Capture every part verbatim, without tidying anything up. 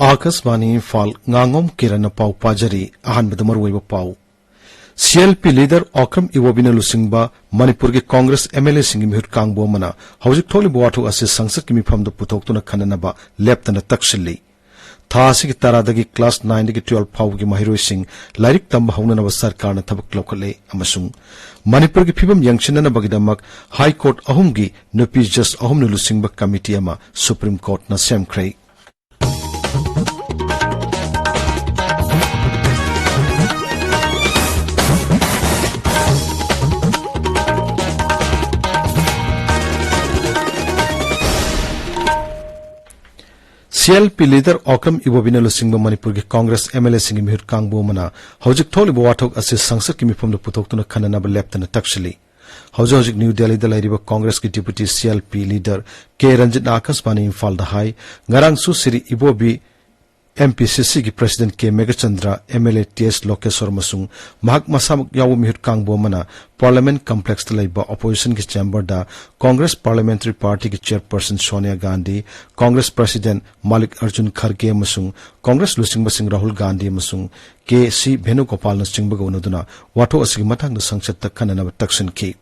ꯑꯥꯀꯥꯁꯕꯥꯅꯤ ꯏꯝꯐꯥꯜ, ꯉꯥꯉꯣꯝ ꯀꯤꯔꯟꯅ ꯄꯥꯎ ꯄꯥꯖꯔꯤ꯫ ꯑꯍꯥꯟꯕꯗ ꯃꯔꯨꯑꯣꯏꯕ ꯄꯥꯎ꯫ C L P leader Okram ꯏꯕꯣꯕꯤꯅ ꯂꯨꯆꯤꯡꯕ ꯃꯅꯤꯄꯨꯔꯒꯤ ꯀꯣꯡꯒ꯭ꯔꯦꯁ ꯑꯦꯝ ꯑꯦꯜ ꯑꯦꯁꯤꯡꯒꯤ ꯃꯤꯍꯨꯠ ꯀꯥꯡꯕꯨ ꯑꯃꯅ ꯍꯧꯖꯤꯛ ꯊꯣꯛꯂꯤꯕ ꯋꯥꯊꯣꯛ ꯑꯁꯤ ꯁꯪꯁꯠꯀꯤ ꯃꯤꯐꯝꯗ ꯄꯨꯊꯣꯛꯇꯨꯅ ꯈꯟꯅꯅꯕ ꯂꯦꯞꯇꯅ ꯇꯛꯁꯤꯜꯂꯤ꯫ ꯊꯥ ꯑꯁꯤꯒꯤ ꯇꯔꯥꯗꯒꯤ ꯀ꯭ꯂꯥꯁ ꯅꯥꯏꯟꯗꯒꯤ ꯇꯨꯌꯦꯜꯐ ꯐꯥꯎꯕꯒꯤ ꯃꯍꯩꯔꯣꯏꯁꯤꯡ ꯂꯥꯏꯔꯤꯛ ꯇꯝꯕ ꯍꯧꯅꯅꯕ ꯁꯔꯀꯥꯔꯅ ꯊꯕꯛ ꯂꯧꯈꯠꯂꯦ ꯑꯃꯁꯨꯡ ꯃꯅꯤꯄꯨꯔꯒꯤ ꯐꯤꯕꯝ ꯌꯦꯡꯁꯤꯟꯅꯅꯕꯒꯤꯗꯃꯛ ꯍꯥꯏ ꯀꯣꯔꯠ ꯑꯍꯨꯝꯒꯤ ꯅꯨꯄꯤ ꯖꯖ ꯑꯍꯨꯝꯅ ꯂꯨꯆꯤꯡꯕ ꯀꯃꯤꯇꯤ ꯑꯃ ꯁꯨꯄ꯭ꯔꯤꯝ ꯀꯣꯔꯠꯅ ꯁꯦꯝꯈ꯭ꯔꯦ꯫ C L P leader Okram ꯏꯕꯣꯕꯤꯅ ꯂꯨꯆꯤꯡꯕ ꯃꯅꯤꯄꯨꯔꯒꯤ ꯀꯣꯡꯒ꯭ꯔꯦꯁ ꯑꯦꯝ ꯑꯦꯜ ꯑꯦꯁꯤꯡꯒꯤ ꯃꯤꯍꯨꯠ ꯀꯥꯡꯕꯨ ꯑꯃꯅ ꯍꯧꯖꯤꯛ ꯊꯣꯛꯂꯤꯕ ꯋꯥꯊꯣꯛ ꯑꯁꯤ ꯁꯪꯁꯠꯀꯤ ꯃꯤꯐꯝꯗ ꯄꯨꯊꯣꯛꯇꯨꯅ ꯈꯟꯅꯅꯕ ꯂꯦꯞꯇꯅ ꯇꯛꯁꯤꯜꯂꯤ꯫ ꯍꯧꯖꯤꯛ ꯍꯧꯖꯤꯛ ꯅ꯭ꯌꯨ ꯗꯦꯜꯂꯤꯗ ꯂꯩꯔꯤꯕ ꯀꯣꯡꯒ꯭ꯔꯦꯁꯀꯤ deputy C L P leader K ꯔꯟꯖꯤꯠꯅ ꯑꯥꯀꯥꯁꯕꯥꯅꯤ ꯏꯝꯐꯥꯜꯗ ꯍꯥꯏ, ꯉꯔꯥꯡꯁꯨ Shri Ibobi, M P C ꯁꯤꯒꯤ president K Meghachandra, M L A T S Lokeshwor ꯑꯃꯁꯨꯡ ꯃꯍꯥꯛ ꯃꯁꯥꯃꯛ ꯌꯥꯎꯕ ꯃꯤꯍꯨꯠ ꯀꯥꯡꯕꯨ ꯑꯃꯅ ꯄꯥꯔꯂꯤꯌꯥꯃꯦꯟꯠ ꯀꯝꯄ꯭ꯂꯦꯛꯁꯇ ꯂꯩꯕ ꯑꯣꯄꯣꯖꯤꯁꯟꯒꯤ ꯆꯦꯝꯕꯔꯗ ꯀꯣꯡꯒ꯭ꯔꯦꯁ ꯄꯥꯔꯂꯤꯌꯥꯃꯦꯟꯇꯔꯤ ꯄꯥꯔꯇꯤꯒꯤ ꯆꯦꯌꯔꯄꯔꯁꯟ ꯁꯣꯅꯤꯌꯥ ꯒꯥꯟꯙꯤ, ꯀꯣꯡꯒ꯭ꯔꯦꯁ ꯄ꯭ꯔꯁꯤꯗꯦꯟꯠ ꯃꯥꯂꯤꯛ ꯑꯔꯖꯨꯟ ꯈꯔꯒꯦ ꯑꯃꯁꯨꯡ ꯀꯣꯡꯒ꯭ꯔꯦꯁ ꯂꯨꯆꯤꯡꯕꯁꯤꯡ ꯔꯥꯍꯨꯜ ꯒꯥꯟꯙꯤ ꯑꯃꯁꯨꯡ ꯀꯦ ꯁꯤ ꯚꯦꯅꯨꯒꯣꯄꯥꯜꯅꯆꯤꯡꯕꯒ ꯎꯅꯗꯨꯅ ꯋꯥꯊꯣꯛ ꯑꯁꯤꯒꯤ ꯃꯇꯥꯡꯗ ꯁꯪꯁꯠꯇ ꯈꯟꯅꯅꯕ ꯇꯛꯁꯤꯟꯈꯤ꯫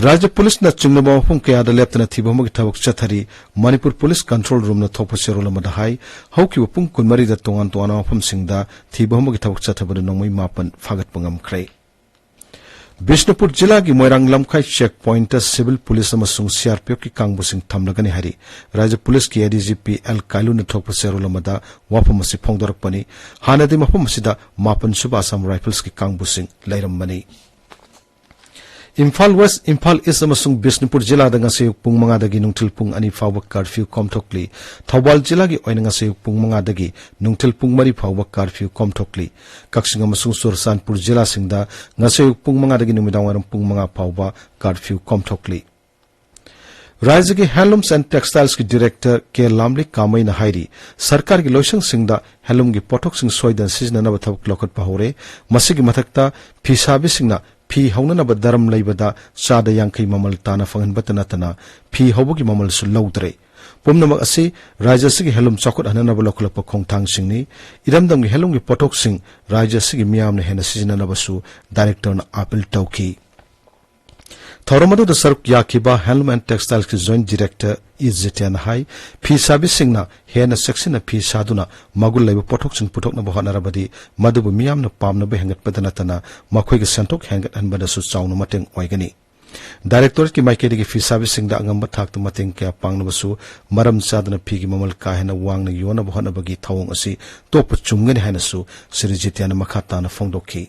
ꯔꯥꯖ꯭ꯌ ꯄꯨꯂꯤꯁꯅ ꯆꯤꯡꯅꯕ ꯃꯐꯝ ꯀꯌꯥꯗ ꯂꯦꯞꯇꯅ ꯊꯤꯕ ꯍꯨꯝꯕꯒꯤ ꯊꯕꯛ ꯆꯠꯊꯔꯤ꯫ ꯃꯅꯤꯄꯨꯔ ꯄꯨꯂꯤꯁ ꯀꯟꯇ꯭ꯔꯣꯜ ꯔꯨꯝꯅ ꯊꯣꯛꯄ ꯆꯦꯔꯣꯜ ꯑꯃꯗ ꯍꯥꯏ, ꯍꯧꯈꯤꯕ ꯄꯨꯡ ꯀꯨꯟꯃꯔꯤꯗ ꯇꯣꯉꯥꯟ ꯇꯣꯉꯥꯟꯕ ꯃꯐꯝꯁꯤꯡꯗ ꯊꯤꯕ ꯍꯨꯝꯕꯒꯤ ꯊꯕꯛ ꯆꯠꯊꯕꯗ ꯅꯣꯡꯃꯩ ꯃꯥꯄꯟ ꯐꯥꯒꯠꯄ ꯉꯝꯈ꯭ꯔꯦ꯫ ꯕꯤꯁꯅꯨꯄꯨꯔ ꯖꯤꯂꯥꯒꯤ ꯃꯣꯏꯔꯥꯡ ꯂꯝꯈꯥꯏ ꯆꯦꯛ ꯄꯣꯏꯟꯠꯇ ꯁꯤꯚꯤꯜ ꯄꯨꯂꯤꯁ ꯑꯃꯁꯨꯡ ꯁꯤ ꯑꯥꯔ ꯄꯤ ꯑꯦꯐꯀꯤ ꯀꯥꯡꯕꯨꯁꯤꯡ ꯊꯝꯂꯒꯅꯤ ꯍꯥꯏꯔꯤ꯫ ꯔꯥꯖ꯭ꯌ ꯄꯨꯂꯤꯁꯀꯤ ꯑꯦ ꯗꯤ ꯖꯤ ꯄꯤ ꯑꯦꯜ ꯀꯥꯏꯂꯨꯅ ꯊꯣꯛꯄ ꯆꯦꯔꯣꯜ ꯑꯃꯗ ꯋꯥꯐꯝ ꯑꯁꯤ ꯐꯣꯡꯗꯣꯔꯛꯄꯅꯤ꯫ ꯍꯥꯟꯅꯗꯤ ꯃꯐꯝ ꯑꯁꯤꯗ ꯃꯥꯄꯟ ꯁꯨꯕ ꯑꯁꯥꯝ ꯔꯥꯏꯐꯜꯁꯀꯤ ꯀꯥꯡꯕꯨꯁꯤꯡ ꯂꯩꯔꯝꯕꯅꯤ꯫ ꯏꯝꯐꯥꯜ ꯋꯦꯁ, ꯏꯝꯐꯥꯜ ꯏꯁ ꯑꯃꯁꯨꯡ ꯕꯤꯁꯅꯨꯄꯨꯔ ꯖꯤꯂꯥꯗ ꯉꯁꯤ ꯑꯌꯨꯛ ꯄꯨꯡ ꯃꯉꯥꯗꯒꯤ ꯅꯨꯡꯊꯤꯜ ꯄꯨꯡ ꯑꯅꯤ ꯐꯥꯎꯕ ꯀꯔꯐ꯭ꯌꯨ ꯀꯣꯝꯊꯣꯛꯂꯤ꯫ ꯊꯧꯕꯥꯜ ꯖꯤꯂꯥꯒꯤ ꯑꯣꯏꯅ ꯉꯁꯤ ꯑꯌꯨꯛ ꯄꯨꯡ ꯃꯉꯥꯗꯒꯤ ꯅꯨꯡꯊꯤꯜ ꯄꯨꯡ ꯃꯔꯤ ꯐꯥꯎꯕ ꯀꯔꯐ꯭ꯌꯨ ꯀꯣꯝꯊꯣꯛꯂꯤ꯫ ꯀꯛꯆꯤꯡ ꯑꯃꯁꯨꯡ ꯆꯨꯔꯆꯥꯟꯄꯨꯔ ꯖꯤꯂꯥꯁꯤꯡꯗ ꯉꯁꯤ ꯑꯌꯨꯛ ꯄꯨꯡ ꯃꯉꯥꯗꯒꯤ ꯅꯨꯃꯤꯗꯥꯡꯋꯥꯏꯔꯝ ꯄꯨꯡ ꯃꯉꯥ ꯐꯥꯎꯕ ꯀꯔꯐ꯭ꯌꯨ ꯀꯣꯝꯊꯣꯛꯂꯤ꯫ ꯔꯥꯖ꯭ꯌꯒꯤ ꯍꯦꯟꯂꯨꯝꯁ ꯑꯦꯟ ꯇꯦꯛꯁꯇꯥꯏꯜꯁꯀꯤ ꯗꯤꯔꯦꯛꯇꯔ ꯀꯦ ꯂꯥꯝꯂꯤ ꯀꯥꯃꯩꯅ ꯍꯥꯏꯔꯤ, ꯁꯔꯀꯥꯔꯒꯤ ꯂꯣꯏꯁꯪꯁꯤꯡꯗ ꯍꯦꯟꯂꯨꯝꯒꯤ ꯄꯣꯠꯊꯣꯛꯁꯤꯡ ꯁꯣꯏꯗꯅ ꯁꯤꯖꯤꯟꯅꯅꯕ ꯊꯕꯛ ꯂꯧꯈꯠꯄ ꯍꯧꯔꯦ꯫ ꯃꯁꯤꯒꯤ ꯃꯊꯛꯇ ꯐꯤ ꯁꯥꯕꯤꯁꯤꯡꯅ ꯐꯤ ꯍꯧꯅꯅꯕ ꯗꯔꯝ ꯂꯩꯕꯗ ꯆꯥꯗ ꯌꯥꯡꯈꯩ ꯃꯃꯜ ꯇꯥꯅ ꯐꯪꯍꯟꯕꯇ ꯅꯠꯇꯅ ꯐꯤ ꯍꯧꯕꯒꯤ ꯃꯃꯜꯁꯨ ꯂꯧꯗ꯭ꯔꯦ꯫ ꯄꯨꯝꯅꯃꯛ ꯑꯁꯤ ꯔꯥꯖ꯭ꯌ ꯑꯁꯤꯒꯤ ꯍꯦꯟꯂꯨꯝ ꯆꯥꯎꯈꯠꯍꯟꯅꯅꯕ ꯂꯧꯈꯠꯂꯛꯄ ꯈꯣꯡꯊꯥꯡꯁꯤꯡꯅꯤ꯫ ꯏꯔꯝꯗꯝꯒꯤ ꯍꯦꯟꯂꯨꯝꯒꯤ ꯄꯣꯠꯊꯣꯛꯁꯤꯡ ꯔꯥꯖ꯭ꯌ ꯑꯁꯤꯒꯤ ꯃꯤꯌꯥꯝꯅ ꯍꯦꯟꯅ ꯁꯤꯖꯤꯟꯅꯅꯕꯁꯨ ꯗꯥꯏꯔꯦꯛꯇꯔꯅ ꯑꯥꯄꯤꯜ ꯇꯧꯈꯤ꯫ ꯊꯧꯔꯝ ꯑꯗꯨꯗ ꯁꯔꯨꯛ ꯌꯥꯈꯤꯕ Handloom and Textiles ꯀꯤ Joint Director ꯏ ꯖꯤꯇꯦꯟꯅ ꯍꯥꯏ, ꯐꯤ ꯁꯥꯕꯤꯁꯤꯡꯅ ꯍꯦꯟꯅ ꯆꯦꯛꯁꯤꯟꯅ ꯐꯤ ꯁꯥꯗꯨꯅ ꯃꯒꯨꯟ ꯂꯩꯕ ꯄꯣꯠꯊꯣꯛꯁꯤꯡ ꯄꯨꯊꯣꯛꯅꯕ ꯍꯣꯠꯅꯔꯕꯗꯤ ꯃꯗꯨꯕꯨ ꯃꯤꯌꯥꯝꯅ ꯄꯥꯝꯅꯕ ꯍꯦꯟꯒꯠꯄꯗ ꯅꯠꯇꯅ ꯃꯈꯣꯏꯒꯤ ꯁꯦꯟꯊꯣꯛ ꯍꯦꯟꯒꯠꯍꯟꯕꯗꯁꯨ ꯆꯥꯎꯅ ꯃꯇꯦꯡ ꯑꯣꯏꯒꯅꯤ꯫ ꯗꯥꯏꯔꯦꯛꯇꯣꯔꯦꯠꯀꯤ ꯃꯥꯏꯀꯩꯗꯒꯤ ꯐꯤ ꯁꯥꯕꯤꯁꯤꯡꯗ ꯑꯉꯝꯕ ꯊꯥꯛꯇ ꯃꯇꯦꯡ ꯀꯌꯥ ꯄꯥꯡꯅꯕꯁꯨ ꯃꯔꯝ ꯆꯥꯗꯅ ꯐꯤꯒꯤ ꯃꯃꯜ ꯀꯥ ꯍꯦꯟꯅ ꯋꯥꯡꯅ ꯌꯣꯟꯅꯕ ꯍꯣꯠꯅꯕꯒꯤ ꯊꯧꯑꯣꯡ ꯑꯁꯤ ꯇꯣꯛꯄ ꯆꯨꯝꯒꯅꯤ ꯍꯥꯏꯅꯁꯨ ꯁ꯭ꯔꯤ ꯖꯤꯇꯦꯟꯅ ꯃꯈꯥ ꯇꯥꯅ ꯐꯣꯡꯗꯣꯛꯈꯤ꯫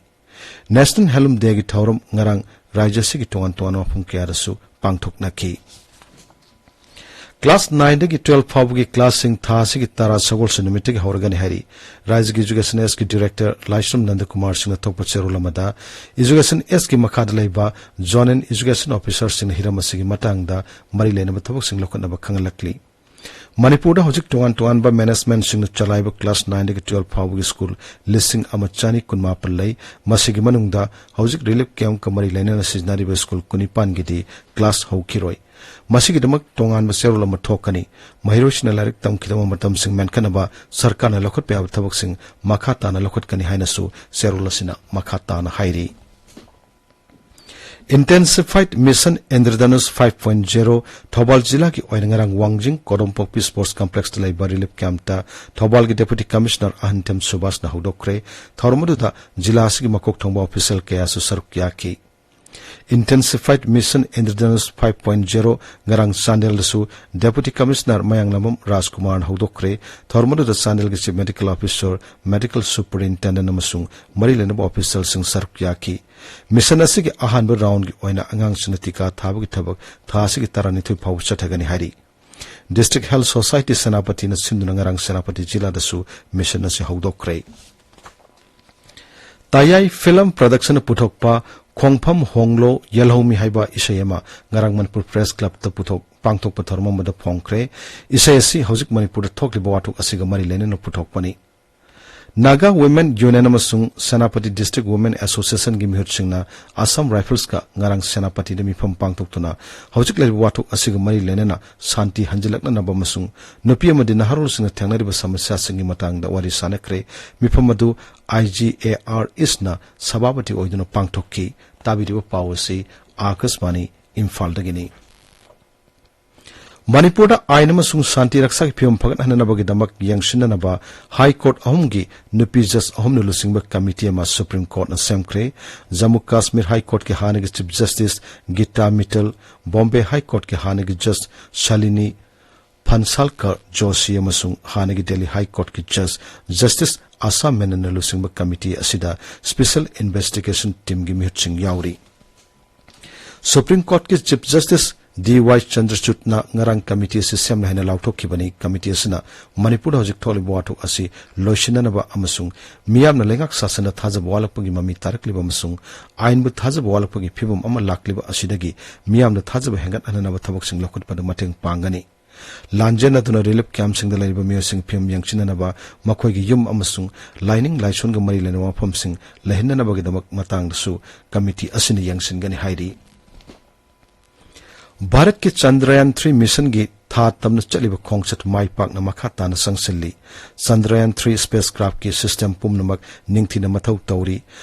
National Handloom Day ꯒꯤ ꯊꯧꯔꯝ ꯉꯔꯥꯡ ꯔꯥꯖ꯭ꯌ ꯑꯁꯤꯒꯤ ꯇꯣꯉꯥꯟ ꯇꯣꯉꯥꯟꯕ ꯃꯐꯝ ꯀꯌꯥꯗꯁꯨ ꯄꯥꯡꯊꯣꯛꯅꯈꯤ꯫ ꯀ꯭ꯂꯥꯁ ꯅꯥꯏꯟꯗꯒꯤ ꯇꯨꯋꯦꯜꯐ ꯐꯥꯎꯕꯒꯤ ꯀ꯭ꯂꯥꯁꯁꯤꯡ ꯊꯥ ꯑꯁꯤꯒꯤ ꯇꯔꯥ ꯁꯒꯣꯜꯁꯦꯟ ꯅꯨꯃꯤꯠꯇꯒꯤ ꯍꯧꯔꯒꯅꯤ ꯍꯥꯏꯔꯤ꯫ ꯔꯥꯖ꯭ꯌꯒꯤ ꯏꯖꯨꯀꯦꯁꯟ ꯑꯦꯁꯀꯤ ꯗꯤꯔꯦꯛꯇꯔ ꯂꯥꯏꯁ꯭ꯔꯝ ꯅꯟꯗꯀꯨꯃꯥꯔ ꯁꯤꯡꯅ ꯊꯣꯛꯄ ꯆꯦꯔꯣꯜ ꯑꯃꯗ ꯏꯖꯨꯀꯦꯁꯟ ꯑꯦꯁꯀꯤ ꯃꯈꯥꯗ ꯂꯩꯕ ꯖꯣꯅꯦꯜ ꯏꯖꯨꯀꯦꯁꯟ ꯑꯣꯐꯤꯁꯔꯁꯤꯡꯅ ꯍꯤꯔꯝ ꯑꯁꯤꯒꯤ ꯃꯇꯥꯡꯗ ꯃꯔꯤ ꯂꯩꯅꯕ ꯊꯕꯛꯁꯤꯡ ꯂꯧꯈꯠꯅꯕ ꯈꯪꯍꯜꯂꯛꯂꯤ꯫ ꯃꯅꯤꯄꯨꯔꯗ ꯍꯧꯖꯤꯛ ꯇꯣꯉꯥꯟ ꯇꯣꯉꯥꯟꯕ ꯃꯦꯅꯦꯖꯃꯦꯟꯠꯁꯤꯡꯅ ꯆꯂꯥꯏꯕ ꯀ꯭ꯂꯥꯁ ꯅꯥꯏꯟꯗꯒꯤ ꯇꯨꯋꯦꯜꯐ ꯐꯥꯎꯕꯒꯤ ꯁ꯭ꯀꯨꯜ ꯂꯤꯁꯤꯡ ꯑꯃ ꯆꯅꯤ ꯀꯨꯟꯃꯥꯄꯟ ꯂꯩ꯫ ꯃꯁꯤꯒꯤ ꯃꯅꯨꯡꯗ ꯍꯧꯖꯤꯛ ꯔꯤꯂꯤꯐ ꯀꯦꯝꯞꯀ ꯃꯔꯤ ꯂꯩꯅꯅ ꯁꯤꯖꯤꯟꯅꯔꯤꯕ ꯁ꯭ꯀꯨꯜ ꯀꯨꯟꯅꯤꯄꯥꯟꯒꯤꯗꯤ ꯀ꯭ꯂꯥꯁ ꯍꯧꯈꯤꯔꯣꯏ꯫ ꯃꯁꯤꯒꯤꯗꯃꯛ ꯇꯣꯉꯥꯟꯕ ꯆꯦꯔꯣꯜ ꯑꯃ ꯊꯣꯛꯀꯅꯤ꯫ ꯃꯍꯩꯔꯣꯏꯁꯤꯡꯅ ꯂꯥꯏꯔꯤꯛ ꯇꯝꯈꯤꯗꯕ ꯃꯇꯝꯁꯤꯡ ꯃꯦꯟꯈꯠꯅꯕ ꯁꯔꯀꯥꯔꯅ ꯂꯧꯈꯠꯄ ꯌꯥꯕ ꯊꯕꯛꯁꯤꯡ ꯃꯈꯥ ꯇꯥꯅ ꯂꯧꯈꯠꯀꯅꯤ ꯍꯥꯏꯅꯁꯨ ꯆꯦꯔꯣꯜ ꯑꯁꯤꯅ ꯃꯈꯥ ꯇꯥꯅ ꯍꯥꯏꯔꯤ꯫ Intensified Mission Indradhanush five point zero Thoubal ꯖꯤꯂꯥꯒꯤ ꯑꯣꯏꯅ ꯉꯔꯥꯡ ꯋꯥꯡꯖꯤꯡ ꯀꯣꯗꯣꯝꯄꯣꯛꯄꯤ ꯁ꯭ꯄꯣꯔꯠꯁ ꯀꯝꯄ꯭ꯂꯦꯛꯁꯇ ꯂꯩꯕ ꯔꯤꯂꯤꯐ ꯀꯦꯝꯞꯇ ꯊꯧꯕꯥꯜꯒꯤ ꯗꯦꯄꯨꯇꯤ ꯀꯃꯤꯁꯅꯔ ꯑꯍꯟꯊꯦꯝ ꯁꯨꯕꯥꯁꯅ ꯍꯧꯗꯣꯛꯈ꯭ꯔꯦ꯫ ꯊꯧꯔꯝ ꯑꯗꯨꯗ ꯖꯤꯂꯥ ꯑꯁꯤꯒꯤ ꯃꯀꯣꯛ ꯊꯣꯡꯕ ꯑꯣꯐꯤꯁꯤꯌꯦꯜ ꯀꯌꯥꯁꯨ ꯁꯔꯨꯛ ꯌꯥꯈꯤ꯫ Intensified Mission Indradhanush five point zero ꯉꯔꯥꯡ ꯆꯥꯟꯗꯦꯜꯗꯁꯨ ꯗꯦꯄꯨꯇꯤ ꯀꯃꯤꯁꯅꯔ ꯃꯌꯥꯡꯂꯝꯕꯝ ꯔꯥꯖꯀꯨꯃꯥꯔꯅ ꯍꯧꯗꯣꯛꯈ꯭ꯔꯦ꯫ ꯊꯧꯔꯝ ꯑꯗꯨꯗ ꯆꯥꯟꯗꯦꯜꯒꯤ chief medical officer, medical superintendent ꯑꯃꯁꯨꯡ ꯃꯔꯤ ꯂꯩꯅꯕ ꯑꯣꯐꯤꯁꯤꯌꯦꯜꯁꯤꯡ ꯁꯔꯨꯛ ꯌꯥꯈꯤ꯫ ꯃꯤꯁꯟ ꯑꯁꯤꯒꯤ ꯑꯍꯥꯟꯕ ꯔꯥꯎꯟꯒꯤ ꯑꯣꯏꯅ ꯑꯉꯥꯡꯁꯤꯡꯅ ꯇꯤꯀꯥ ꯊꯥꯕꯒꯤ ꯊꯕꯛ ꯊꯥ ꯑꯁꯤꯒꯤ ꯇꯔꯥꯅꯤꯊꯣꯏ ꯐꯥꯎꯕ ꯆꯠꯊꯒꯅꯤ ꯍꯥꯏꯔꯤ꯫ ꯗꯤꯁꯇ꯭ꯔꯤꯛ ꯍꯦꯜꯊ ꯁꯣꯁꯥꯏꯇꯤ ꯁꯦꯅꯥꯄꯇꯤꯅ ꯁꯤꯟꯗꯨꯅ ꯉꯔꯥꯡ ꯁꯦꯅꯥꯄꯇꯤ ꯖꯤꯂꯥꯗꯁꯨ ꯃꯤꯁꯟ ꯑꯁꯤ ꯍꯧꯗꯣꯛꯈ꯭ꯔꯦ꯫ ꯇꯌꯥꯏ ꯐꯤꯂꯝ ꯄ꯭ꯔꯗꯛꯁꯟꯅ ꯄꯨꯊꯣꯛꯄ ꯈꯣꯡꯐꯝ ꯍꯣꯡꯂꯣ ꯌꯦꯜꯍꯧꯃꯤ ꯍꯥꯏꯕ ꯏꯁꯩ ꯑꯃ ꯉꯔꯥꯡ ꯃꯅꯤꯄꯨꯔ ꯄ꯭ꯔꯦꯁ ꯀ꯭ꯂꯕꯇ ꯄꯨꯊꯣꯛ-, ꯄꯥꯡꯊꯣꯛꯄ ꯊꯧꯔꯝ ꯑꯃꯗ ꯐꯣꯡꯈ꯭ꯔꯦ꯫ ꯏꯁꯩ ꯑꯁꯤ ꯍꯧꯖꯤꯛ ꯃꯅꯤꯄꯨꯔꯗ ꯊꯣꯛꯂꯤꯕ ꯋꯥꯊꯣꯛ ꯑꯁꯤꯒ ꯃꯔꯤ ꯂꯩꯅꯅ ꯄꯨꯊꯣꯛꯄꯅꯤ꯫ Naga Women Union ꯑꯃꯁꯨꯡ ꯁꯦꯅꯥꯄꯇꯤ District Women Association ꯒꯤ ꯃꯤꯍꯨꯠꯁꯤꯡꯅ Assam Rifles ꯀ ꯉꯔꯥꯡ ꯁꯦꯅꯥꯄꯇꯤꯗ ꯃꯤꯐꯝ ꯄꯥꯡꯊꯣꯛꯇꯨꯅ ꯍꯧꯖꯤꯛ ꯂꯩꯔꯤꯕ ꯋꯥꯊꯣꯛ ꯑꯁꯤꯒ ꯃꯔꯤ ꯂꯩꯅꯅ ꯁꯥꯟꯇꯤ ꯍꯟꯖꯤꯜꯂꯛꯅꯅꯕ ꯑꯃꯁꯨꯡ ꯅꯨꯄꯤ ꯑꯃꯗꯤ ꯅꯍꯥꯔꯣꯜꯁꯤꯡꯅ ꯊꯦꯡꯅꯔꯤꯕ ꯁꯃꯁ꯭ꯌꯥꯁꯤꯡꯒꯤ ꯃꯇꯥꯡꯗ ꯋꯥꯔꯤ ꯁꯥꯅꯈ꯭ꯔꯦ꯫ ꯃꯤꯐꯝ ꯑꯗꯨ I G A R East ꯅ ꯁꯚꯥꯄꯇꯤ ꯑꯣꯏꯗꯨꯅ ꯄꯥꯡꯊꯣꯛꯈꯤ꯫ ꯇꯥꯕꯤꯔꯤꯕ ꯄꯥꯎ ꯑꯁꯤ ꯑꯥꯀꯥꯁꯕꯥꯅꯤ ꯏꯝꯐꯥꯜꯗꯒꯤꯅꯤ꯫ ꯃꯅꯤꯄꯨꯔꯗ ꯑꯥꯏꯟ ꯑꯃꯁꯨꯡ ꯁꯥꯟꯇꯤ ꯔꯛꯁꯥꯒꯤ ꯐꯤꯕꯝ ꯐꯒꯠꯍꯟꯅꯅꯕꯒꯤꯗꯃꯛ ꯌꯦꯡꯁꯤꯟꯅꯅꯕ ꯍꯥꯏ ꯀꯣꯔꯠ ꯑꯍꯨꯝꯒꯤ ꯅꯨꯄꯤ ꯖꯖ ꯑꯍꯨꯝꯅ ꯂꯨꯆꯤꯡꯕ ꯀꯃꯤꯇꯤ ꯑꯃ ꯁꯨꯄ꯭ꯔꯤꯝ ꯀꯣꯔꯠꯅ ꯁꯦꯝꯈ꯭ꯔꯦ꯫ ꯖꯝꯃꯨ ꯀꯥꯁꯃꯤꯔ ꯍꯥꯏ ꯀꯣꯔꯠꯀꯤ ꯍꯥꯟꯅꯒꯤ ꯆꯤꯐ ꯖꯁꯇꯤꯁ ꯒꯤꯇꯥ ꯃꯤꯇꯜ, ꯕꯣꯝꯕꯦ ꯍꯥꯏ ꯀꯣꯔꯠꯀꯤ ꯍꯥꯟꯅꯒꯤ ꯖꯖ ꯁꯥꯂꯤꯅꯤ ꯐꯟꯁꯥꯜꯀꯔ ꯖꯣꯁꯤ ꯑꯃꯁꯨꯡ ꯍꯥꯟꯅꯒꯤ ꯗꯦꯜꯂꯤ ꯍꯥꯏ ꯀꯣꯔꯠꯀꯤ ꯖꯖ ꯖꯁꯇꯤꯁ ꯑꯥꯁꯥ ꯃꯦꯅꯟꯅ ꯂꯨꯆꯤꯡꯕ ꯀꯃꯤꯇꯤ ꯑꯁꯤꯗ ꯁ꯭ꯄꯦꯁꯦꯜ ꯏꯟꯚꯦꯁꯇꯤꯒꯦꯁꯟ ꯇꯤꯝꯒꯤ ꯃꯤꯍꯨꯠꯁꯤꯡ ꯌꯥꯎꯔꯤ꯫ ꯁꯨꯄ꯭ꯔꯤꯝ ꯀꯣꯔꯠꯀꯤ ꯆꯤꯐ ꯖꯁꯇꯤꯁ ꯗꯤ ꯋꯥꯏ ꯆꯟꯗ꯭ꯔꯆꯨꯗꯅ ꯉꯔꯥꯡ ꯀꯃꯤꯇꯤ ꯑꯁꯤ ꯁꯦꯝꯂꯦ ꯍꯥꯏꯅ ꯂꯥꯎꯊꯣꯛꯈꯤꯕꯅꯤ꯫ ꯀꯃꯤꯇꯤ ꯑꯁꯤꯅ ꯃꯅꯤꯄꯨꯔꯗ ꯍꯧꯖꯤꯛ ꯊꯣꯛꯂꯤꯕ ꯋꯥꯊꯣꯛ ꯑꯁꯤ ꯂꯣꯏꯁꯤꯟꯅꯅꯕ ꯑꯃꯁꯨꯡ ꯃꯤꯌꯥꯝꯅ ꯂꯩꯉꯥꯛ ꯁꯥꯁꯟꯗ ꯊꯥꯖꯕ ꯋꯥꯠꯂꯛꯄꯒꯤ ꯃꯃꯤ ꯇꯥꯔꯛꯂꯤꯕ ꯑꯃꯁꯨꯡ ꯑꯥꯏꯟꯕꯨ ꯊꯥꯖꯕ ꯋꯥꯠꯂꯛꯄꯒꯤ ꯐꯤꯚꯝ ꯑꯃ ꯂꯥꯛꯂꯤꯕ ꯑꯁꯤꯗꯒꯤ ꯃꯤꯌꯥꯝꯗ ꯊꯥꯖꯕ ꯍꯦꯟꯒꯠꯍꯟꯅꯅꯕ ꯊꯕꯛꯁꯤꯡ ꯂꯧꯈꯠꯄꯗ ꯃꯇꯦꯡ ꯄꯥꯡꯒꯅꯤ꯫ ꯂꯥꯟꯖꯦꯟꯅꯗꯨꯅ ꯔꯤꯂꯤꯐ ꯀꯦꯝꯞꯁꯤꯡꯗ ꯂꯩꯔꯤꯕ ꯃꯤꯑꯣꯏꯁꯤꯡꯒꯤ ꯐꯤꯕꯝ ꯌꯦꯡꯁꯤꯟꯅꯅꯕ, ꯃꯈꯣꯏꯒꯤ ꯌꯨꯝ ꯑꯃꯁꯨꯡ ꯂꯥꯏꯅꯤꯡ ꯂꯥꯏꯁꯣꯟꯒ ꯃꯔꯤ ꯂꯩꯅꯕ ꯃꯐꯝꯁꯤꯡ ꯂꯩꯍꯟꯅꯅꯕꯒꯤꯗꯃꯛ ꯃꯇꯥꯡꯗꯁꯨ ꯀꯃꯤꯇꯤ ꯑꯁꯤꯅ ꯌꯦꯡꯁꯤꯟꯒꯅꯤ ꯍꯥꯏꯔꯤ꯫ ꯚꯥꯔꯠꯀꯤ ꯆꯟꯗ꯭ꯔꯌꯥꯟ ꯊ꯭ꯔꯤ ꯃꯤꯁꯟꯒꯤ ꯊꯥ ꯇꯝꯅ ꯆꯠꯂꯤꯕ ꯈꯣꯡꯆꯠ ꯃꯥꯏ ꯄꯥꯛꯅ ꯃꯈꯥ ꯇꯥꯅ ꯆꯪꯁꯤꯜꯂꯤ꯫ ꯆꯟꯗ꯭ꯔꯌꯥꯟ ꯊ꯭ꯔꯤ ꯁ꯭ꯄꯦꯁ ꯀ꯭ꯔꯥꯐꯀꯤ ꯁꯤꯁꯇꯦꯝ ꯄꯨꯝꯅꯃꯛ ꯅꯤꯡꯊꯤꯅ ꯃꯊꯧ ꯇꯧꯔꯤ꯫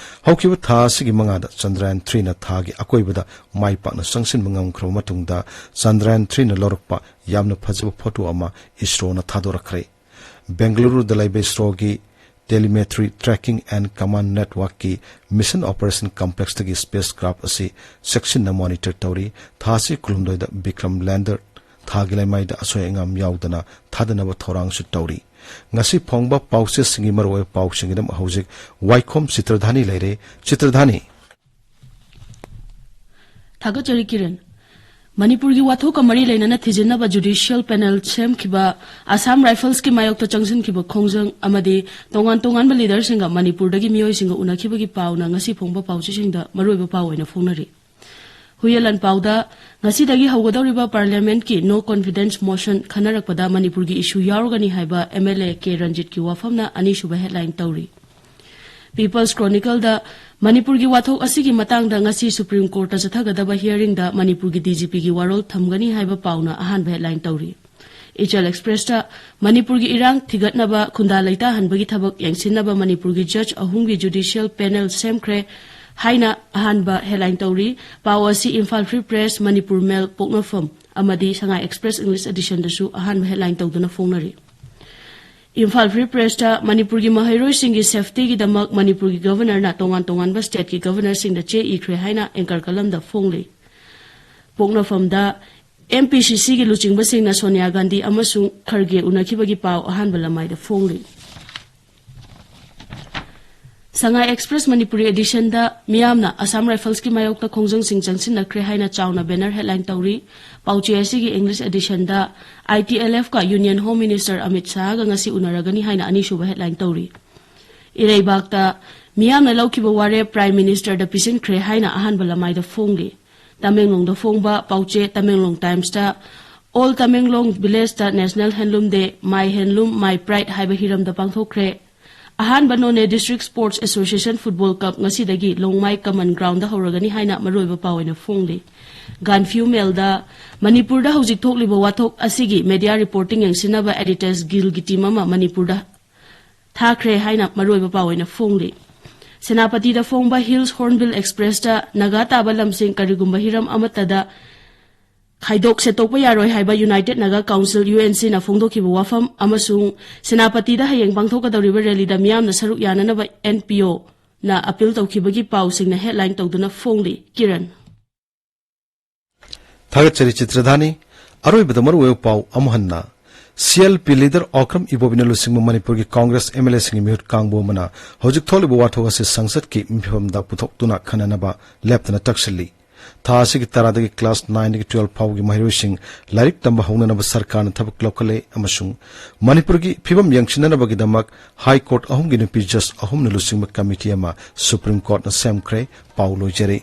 ꯍꯧꯈꯤꯕ ꯊꯥ ꯑꯁꯤꯒꯤ ꯃꯉꯥꯗ ꯆꯟꯗ꯭ꯔꯌꯥꯟ ꯊ꯭ꯔꯤꯅ ꯊꯥꯒꯤ ꯑꯀꯣꯏꯕꯗ ꯃꯥꯏ ꯄꯥꯛꯅ ꯆꯪꯁꯤꯟꯕ ꯉꯝꯈ꯭ꯔꯕ ꯃꯇꯨꯡꯗ, ꯆꯟꯗ꯭ꯔꯌꯥꯟ ꯊ꯭ꯔꯤꯅ ꯂꯧꯔꯛꯄ ꯌꯥꯝꯅ ꯐꯖꯕ ꯐꯣꯇꯣ ꯑꯃ ꯏꯁꯔꯣꯅ ꯊꯥꯗꯣꯔꯛꯈ꯭ꯔꯦ꯫ ꯕꯦꯡꯒꯂꯨꯔꯨꯗ ꯂꯩꯕ ꯏꯁꯔꯣꯒꯤ Telemetry Tracking and Command Networkꯀꯤ Mission Operation Complexꯇꯒꯤ ꯁ꯭ꯄꯦꯁ ꯀ꯭ꯔꯥꯐ ꯑꯁꯤ ꯆꯦꯛꯁꯤꯟꯅ ꯃꯣꯅꯤꯇꯔ ꯇꯧꯔꯤ꯫ ꯊꯥ ꯑꯁꯤ ꯀꯨꯟꯍꯨꯝꯗꯣꯏꯗ ꯕꯤꯀ꯭ꯔꯝ ꯂꯦꯟꯗꯔ ꯊꯥꯒꯤ ꯂꯩꯃꯥꯏꯗ ꯑꯁꯣꯏ ꯑꯉꯥꯝ ꯌꯥꯎꯗꯅ ꯊꯥꯗꯅꯕ ꯊꯧꯔꯥꯡꯁꯨ ꯇꯧꯔꯤ꯫ ꯉꯁꯤ ꯐꯣꯡꯕ ꯄꯥꯎꯆꯦꯁꯤꯡꯒꯤ ꯃꯔꯨꯑꯣꯏꯕ ꯄꯥꯎꯁꯤꯡꯒꯤꯗꯃꯛ ꯍꯧꯖꯤꯛ ꯋꯥꯏꯈꯣꯝ ꯆꯤꯇ꯭ꯔꯙꯥꯅꯤ ꯂꯩꯔꯦ꯫ ꯆꯤꯇ꯭ꯔꯙꯥꯅꯤ꯫ ꯊꯥꯒꯠꯆꯔꯤ ꯀꯤꯔꯟ꯫ ꯃꯅꯤꯄꯨꯔꯒꯤ ꯋꯥꯊꯣꯛꯀ ꯃꯔꯤ ꯂꯩꯅꯅ ꯊꯤꯖꯤꯟꯅꯕ ꯖꯨꯗꯤꯁꯤꯌꯦꯜ ꯄꯦꯅꯦꯜ ꯁꯦꯝꯈꯤꯕ, ꯑꯁꯥꯝ ꯔꯥꯏꯐꯜꯁꯀꯤ ꯃꯥꯌꯣꯛꯇ ꯆꯪꯁꯤꯟꯈꯤꯕ ꯈꯣꯡꯖꯪ ꯑꯃꯗꯤ ꯇꯣꯉꯥꯟ ꯇꯣꯉꯥꯟꯕ ꯂꯤꯗꯔꯁꯤꯡꯒ ꯃꯅꯤꯄꯨꯔꯗꯒꯤ ꯃꯤꯑꯣꯏꯁꯤꯡꯒ ꯎꯅꯈꯤꯕꯒꯤ ꯄꯥꯎꯅ ꯉꯁꯤ ꯐꯣꯡꯕ ꯄꯥꯎꯆꯦꯁꯤꯡꯗ ꯃꯔꯨꯑꯣꯏꯕ ꯄꯥꯎ ꯑꯣꯏꯅ ꯐꯣꯡꯅꯔꯤ꯫ ꯍꯨꯏꯌꯦꯟ ꯂꯥꯟꯄꯥꯎꯗ, ꯉꯁꯤꯗꯒꯤ ꯍꯧꯒꯗꯧꯔꯤꯕ Parliament ꯀꯤ No Confidence Motion ꯈꯟꯅꯔꯛꯄꯗ ꯃꯅꯤꯄꯨꯔꯒꯤ issue ꯌꯥꯎꯔꯒꯅꯤ ꯍꯥꯏꯕ M L A ꯀꯦ ꯔꯟꯖꯤꯠꯀꯤ ꯋꯥꯐꯝꯅ ꯑꯅꯤꯁꯨꯕ headline ꯇꯧꯔꯤ꯫ People's Chronicle ꯗ, ꯃꯅꯤꯄꯨꯔꯒꯤ ꯋꯥꯊꯣꯛ ꯑꯁꯤꯒꯤ ꯃꯇꯥꯡꯗ ꯉꯁꯤ Supreme Court ꯇ ꯆꯠꯊꯒꯗꯕ hearing ꯗ ꯃꯅꯤꯄꯨꯔꯒꯤ D G P ꯒꯤ ꯋꯥꯔꯣꯜ ꯊꯝꯒꯅꯤ ꯍꯥꯏꯕ ꯄꯥꯎꯅ ꯑꯍꯥꯟꯕ headline ꯇꯧꯔꯤ꯫ Ichal Express ꯇ, ꯃꯅꯤꯄꯨꯔꯒꯤ ꯏꯔꯥꯡ ꯊꯤꯒꯠꯅꯕ, ꯈꯨꯟꯗꯥ ꯂꯩꯇꯥꯍꯟꯕꯒꯤ ꯊꯕꯛ ꯌꯦꯡꯁꯤꯟꯅꯕ ꯃꯅꯤꯄꯨꯔꯒꯤ judge ꯑꯍꯨꯝꯒꯤ judicial panel ꯁꯦꯝꯈ꯭ꯔꯦ ꯍꯥꯏꯅ ꯑꯍꯥꯟꯕ headline ꯇꯧꯔꯤ꯫ ꯄꯥꯎ ꯑꯁꯤ Imphal Free Press, Manipur Mail, ꯄꯣꯛꯅꯐꯝ ꯑꯃꯗꯤ Sangai Express English edition ꯗꯁꯨ ꯑꯍꯥꯟꯕ headline ꯇꯧꯗꯨꯅ ꯐꯣꯡꯅꯔꯤ꯫ Imphal Free Press ꯇ, ꯃꯅꯤꯄꯨꯔꯒꯤ ꯃꯍꯩꯔꯣꯏꯁꯤꯡꯒꯤ safety ꯒꯤꯗꯃꯛ ꯃꯅꯤꯄꯨꯔꯒꯤ Governor ꯅ ꯇꯣꯉꯥꯟ ꯇꯣꯉꯥꯟꯕ state ꯀꯤ Governor ꯁꯤꯡꯗ ꯆꯦ ꯏꯈ꯭ꯔꯦ ꯍꯥꯏꯅ anchor column ꯗ ꯐꯣꯡꯂꯤ꯫ ꯄꯣꯛꯅꯐꯝꯗ, M P C C ꯒꯤ ꯂꯨꯆꯤꯡꯕꯁꯤꯡꯅ ꯁꯣꯅꯤꯌꯥ ꯒꯥꯟꯙꯤ ꯑꯃꯁꯨꯡ ꯈꯔꯒꯦ ꯎꯅꯈꯤꯕꯒꯤ ꯄꯥꯎ ꯑꯍꯥꯟꯕ ꯂꯃꯥꯏꯗ ꯐꯣꯡꯂꯤ꯫ Sangai Express Manipuri edition ꯗ, ꯃꯤꯌꯥꯝꯅ Assam Rifles ꯀꯤ ꯃꯥꯌꯣꯛꯇ ꯈꯣꯡꯖꯪꯁꯤꯡ ꯆꯪꯁꯤꯟꯅꯈ꯭ꯔꯦ ꯍꯥꯏꯅ ꯆꯥꯎꯅ banner headline ꯇꯧꯔꯤ꯫ ꯄꯥꯎꯆꯦ ꯑꯁꯤꯒꯤ English edition the, I T L F ꯀ Union Home Minister ꯑꯃꯤꯠ ꯁꯥꯍꯒ ꯉꯁꯤ ꯎꯅꯔꯒꯅꯤ ꯍꯥꯏꯅ ꯑꯅꯤꯁꯨꯕ headline ꯇꯧꯔꯤ꯫ ꯏꯔꯩꯕꯥꯛꯇ, ꯃꯤꯌꯥꯝꯅ ꯂꯧꯈꯤꯕ ꯋꯥꯔꯦꯞ Prime Minister ꯗ ꯄꯤꯁꯤꯟꯈ꯭ꯔꯦ ꯍꯥꯏꯅ ꯑꯍꯥꯟꯕ ꯂꯃꯥꯏꯗ ꯐꯣꯡꯂꯤ꯫ ꯇꯃꯦꯡꯂꯣꯡꯗ ꯐꯣꯡꯕ ꯄꯥꯎꯆꯦ Tamenglong Times ꯇ, Old Tamenglong Village ꯇ National Handloom Day, My Handloom, My Pride ꯍꯥꯏꯕ ꯍꯤꯔꯝꯗ ꯄꯥꯡꯊꯣꯛꯈ꯭ꯔꯦ꯫ ꯑꯍꯥꯟꯕ Noney District Sports Association Football Cup ꯉꯁꯤꯗꯒꯤ ꯂꯣꯡꯃꯥꯏ Common Ground ꯗ ꯍꯧꯔꯒꯅꯤ ꯍꯥꯏꯅ ꯃꯔꯨꯑꯣꯏꯕ ꯄꯥꯎ ꯑꯣꯏꯅ ꯐꯣꯡꯂꯤ꯫ Gaanphiu Mail ꯗ, ꯃꯅꯤꯄꯨꯔꯗ ꯍꯧꯖꯤꯛ ꯊꯣꯛꯂꯤꯕ ꯋꯥꯊꯣꯛ ꯑꯁꯤꯒꯤ media reporting ꯌꯦꯡꯁꯤꯟꯅꯕ Editors Guild ꯒꯤ team ꯑꯃ ꯃꯅꯤꯄꯨꯔꯗ ꯊꯥꯈ꯭ꯔꯦ ꯍꯥꯏꯅ ꯃꯔꯨꯑꯣꯏꯕ ꯄꯥꯎ ꯑꯣꯏꯅ ꯐꯣꯡꯂꯤ꯫ ꯁꯦꯅꯥꯄꯇꯤꯗ ꯐꯣꯡꯕ Hills Hornbill Express ꯇ, ꯅꯥꯒꯥ ꯇꯥꯕ ꯂꯝꯁꯤꯡ ꯀꯔꯤꯒꯨꯝꯕ ꯍꯤꯔꯝ ꯑꯃꯠꯇꯗ ꯈꯥꯏꯗꯣꯛ ꯁꯦꯠꯇꯣꯛꯄ ꯌꯥꯔꯣꯏ ꯍꯥꯏꯕ United Naga Council, U N C ꯅ ꯐꯣꯡꯗꯣꯛꯈꯤꯕ ꯋꯥꯐꯝ ꯑꯃꯁꯨꯡ ꯁꯦꯅꯥꯄꯇꯤꯗ ꯍꯌꯦꯡ ꯄꯥꯡꯊꯣꯛꯀꯗꯧꯔꯤꯕ rally ꯗ ꯃꯤꯌꯥꯝꯅ ꯁꯔꯨꯛ ꯌꯥꯅꯅꯕ N P O ꯅ appeal ꯇꯧꯈꯤꯕꯒꯤ ꯄꯥꯎꯁꯤꯡꯅ headline ꯇꯧꯗꯨꯅ ꯐꯣꯡꯂꯤ꯫ ꯀꯤꯔꯟ꯫ ꯊꯥꯒꯠꯆꯔꯤ ꯆꯤꯇ꯭ꯔꯙꯥꯅꯤ꯫ ꯑꯔꯣꯏꯕꯗ ꯃꯔꯨꯑꯣꯏꯕ ꯄꯥꯎ ꯑꯃꯨꯛ ꯍꯟꯅ꯫ C L P leader Okram ꯏꯕꯣꯕꯤꯅ ꯂꯨꯆꯤꯡꯕ ꯃꯅꯤꯄꯨꯔꯒꯤ Congress M L A ꯁꯤꯡꯒꯤ ꯃꯤꯍꯨꯠ ꯀꯥꯡꯕꯨ ꯑꯃꯅ ꯍꯧꯖꯤꯛ ꯊꯣꯛꯂꯤꯕ ꯋꯥꯊꯣꯛ ꯑꯁꯤ ꯁꯪꯁꯠꯀꯤ ꯃꯤꯐꯝꯗ ꯄꯨꯊꯣꯛꯇꯨꯅ ꯈꯟꯅꯅꯕ ꯂꯦꯞꯇꯅ ꯇꯛꯁꯤꯜꯂꯤ꯫ ꯊꯥ ꯑꯁꯤꯒꯤ ꯇꯔꯥꯗꯒꯤ class nine ꯗꯒꯤ twelve ꯐꯥꯎꯕꯒꯤ ꯃꯍꯩꯔꯣꯏꯁꯤꯡ ꯂꯥꯏꯔꯤꯛ ꯇꯝꯕ ꯍꯧꯅꯅꯕ ꯁꯔꯀꯥꯔꯅ ꯊꯕꯛ ꯂꯧꯈꯠꯂꯦ ꯑꯃꯁꯨꯡ ꯃꯅꯤꯄꯨꯔꯒꯤ ꯐꯤꯕꯝ ꯌꯦꯡꯁꯤꯟꯅꯅꯕꯒꯤꯗꯃꯛ High Court ꯑꯍꯨꯝꯒꯤ ꯅꯨꯄꯤ judge ꯑꯍꯨꯝꯅ ꯂꯨꯆꯤꯡꯕ committee ꯑꯃ Supreme Courtꯅ ꯁꯦꯝꯈ꯭ꯔꯦ꯫ ꯄꯥꯎ ꯂꯣꯏꯖꯔꯦ꯫